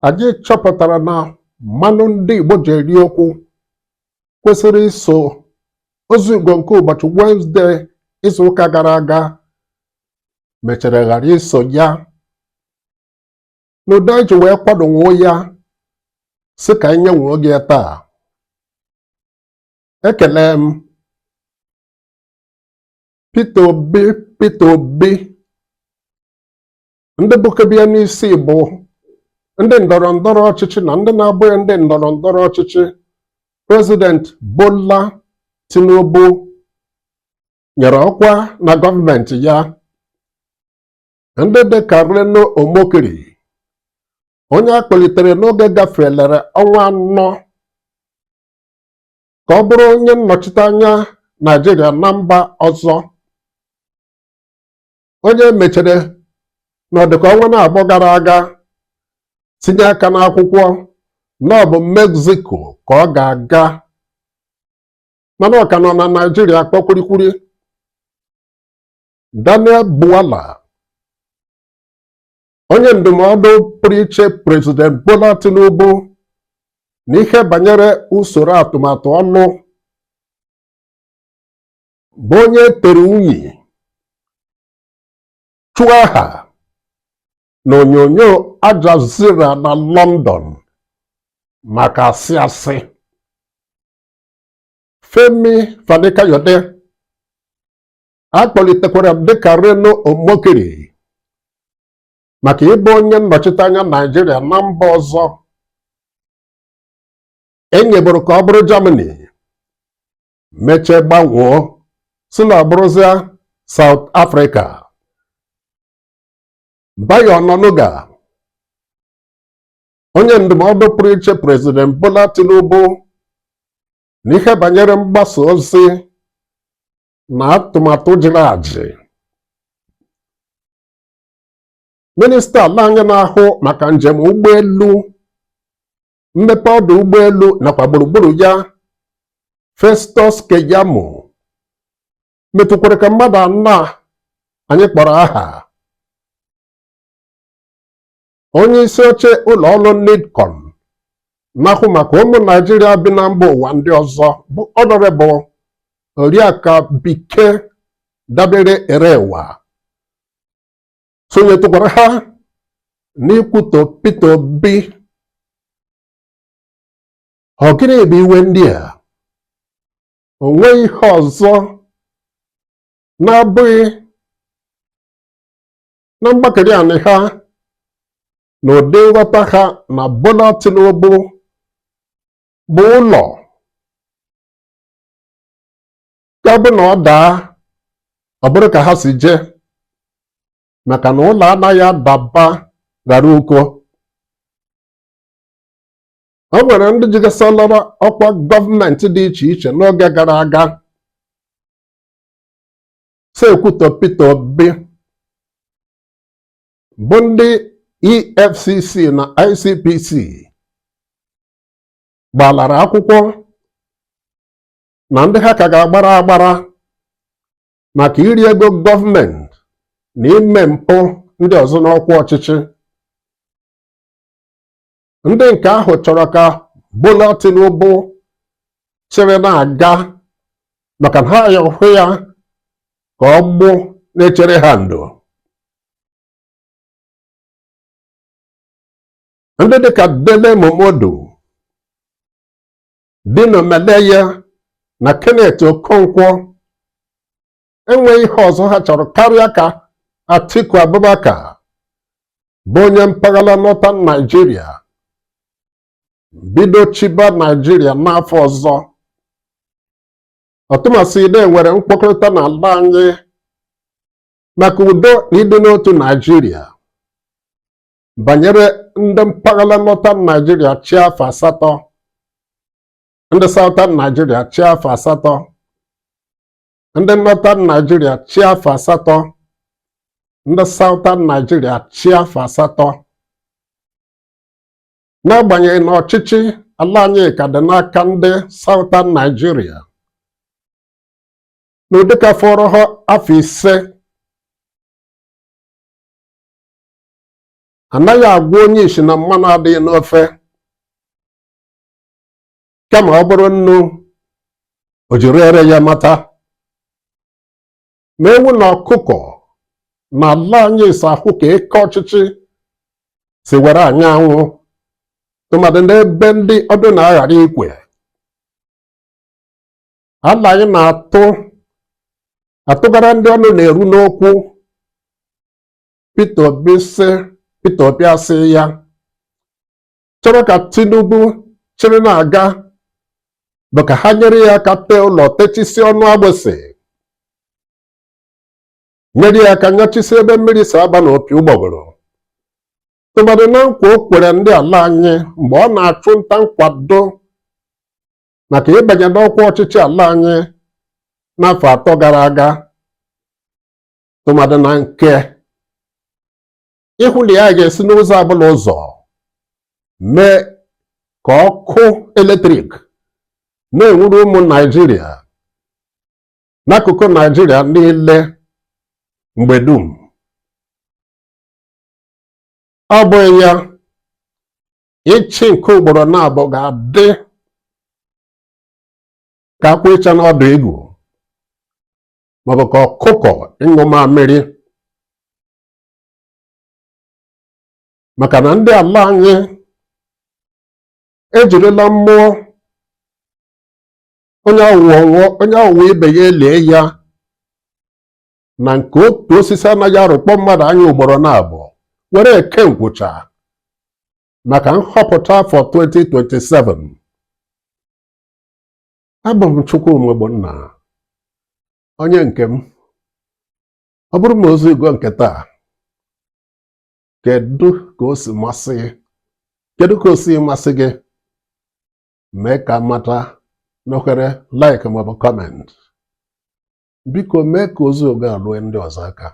Anyị chọpụtara na mmanụ ndị Igbo ji eri okwu kwesịrị iso ozi ugo nke ụbọchị Wenezdee izuụka gara aga mechara ghara iso ya n'ụdị anyị ji wee kwadonwuo ya sị ka anyị nyenwuo gị ya taa. Ekele m Peter Obi. Peter Obi ndị bukebe ya n'isi bụ ndị ndọrọ ndọrọ ọchịchị na ndị na-abụghị ndị ndọrọ ndọrọ ọchịchị. President Bola Tinubu nyere ọkwa na gọọmenti ya ndị dịka Reno Omokri, onye a kpọlitere n'oge gafelere ọnwa 4 ka ọ bụrụ onye nnọchite anya Naijiria na mba ọzọ, onye mechere n'ọdịka ọnwa 2 gara aga tinye aka n'akwụkwọ na ọ bụ Mexico ka ọ ga-aga, mana ọ ka nọ na Naijiria akpọ kwurikwuri. Daniel Bwala, onye ndụmọdụ pụrụ iche President Bola Tinubu n'ihe banyere usoro atụmatụ ọlụ, bụ onye tere unyi chụọ aha na onyonyo Al Jazeera na London maka asị asị. Femi Fani-Kayode akpọlitekwara dịka Reno Omokri maka ịbụ onye nnọchite anya Naijiria na mba ọzọ enyeburu ka ọ bụrụ Germany, mechie gbanwoo sị na ọ bụrụzia South Africa. Bayo Onanuga, onye ndụmọdụ pụrụ iche President Bola Tinubu n'ihe banyere mgbasa ozi na atụmatụ jiri ajị, minista ala anyị na-ahụ maka njem ụgbọelu, mmepe ọdụ ụgbọelu nakwa gburugburu ya, Festus Keyamo, metụkwara ka mmadụ anọ a anyị kpọrọ aha. Onye isi oche ụlọ ọrụ NIDCOM na-ahụ maka ụmụ Naijiria bi na mba ụwa ndị ọzọ bụ Honorable Oriakụ Abike Dabiri Erewa sonyetụkwara ha n'ikwutọ Peter Obi. Ọ gịnị bụ iwe ndị a? O nweghị ihe ọzọ na-abụghị na mgbakeri anị ha na ụdị nghọta ha na Bola Tinubu bụ ụlọ ga-abụ na ọ daa, ọ bụrụ ka ha si jee, maka na ụlọ anaghị adaba ghara uko. O nwere ndị jigasịlara ọkwa gọọmenti dị iche iche n'oge gara aga so ekwutọ Peter Obi, bụ ndị EFCC na ICPC gbalara akwụkwọ na ndị ha ka ga-agbara agbara maka iri ego gọọmenti na ime mpụ ndị ọzọ n'ọkwa ọchịchị. Ndị nke ahụ chọrọ ka Bola Tinubu chịrị na-aga maka na ha ya hụ ya ka ọgbụ na-echere ha ndo. Ndị dịka Dele Momodu, Dino Melaye na Kenneth Okonkwo enweghị ihe ọzọ ha chọrọ karịa ka Atiku Abubakar, bụ onye mpaghara Northern Nigeria, bido chịba Naijiria n'afọ ọzọ, ọtụmasị na enwere nkwekọrịta n'ala anyị maka udo na ịdị n'otu Naijiria banyere ndị mpaghara Northern Nigeria chịa afọ 8, ndị Southern Nigeria chịa afọ 8, ndị Northern Nigeria chịa afọ 8, ndị Southern Nigeria chịa afọ 8. N'agbanyeghị na ọchịchị ala anyị ka dị n'aka ndị Southern Nigeria n'ụdị ka fọrọ ha afọ 5. Anaghị agwa onye isi na mmanụ adịghị n'ofe, kama ọ bụrụ nnu o jiri ere ya mata. Ma ewu na ọkụkọ na ala anyị si ahụ ka eke ọchịchị si were anya anwụ, tụmadị n'ebe ndị ọdụ na-aghara ikwe. Ala anyị na-atụ atụgara ndị ọnụ na-eru n'okwu. Peter Obi sị, Peter Obi asị ya chọrọ ka Tinubu chịrị na-aga bụ ka ha nyere ya aka tee ụlọ, techisi ọnụ agbụsị, nyere ya aka nyachisi ebe mmiri si aba n'opi ụgbọgụrụ, tụmadị na nkwa o kwere ndị ala anyị mgbe ọ na-achụ nta nkwado maka ịbanye n'ọkwa ọchịchị ala anyị n'afọ 3 gara aga, tụmadị na nke ịhụ na ya ga-esi n'ụzọ abụla ụzọ mee ka ọkụ eletrik na-enwuru ụmụ Naịjirịa n'akụkụ Naịjirịa niile mgbe dum. Ọ bụghị ya, ịchị nke ugboro naabọ ga-adị ka akwụ ịcha n'ọdụ igu maọbụ ka ọkụkọ ịnyụ mamịrị, maka na ndị ala anyị ejirila mmụọ onye aghụghọ nwụọ, onye aghụghọ ibe ya elie ya, na nke otu osisi anaghị arụkpọ mmadụ anya ugboro naabọ were eke nkwụcha maka nhọpụta afọ 2027. Abụ m Chukwuma Ogbonna, onye nke m. Ọ bụrụ ma ozi ugo nke taa, kedu ka o si masị gị? Kedu ka o si masị gị? Mee ka mata n'ohere like maọbụ comment. Biko mee ka ozi ogo a rue ndị ọzọ aka.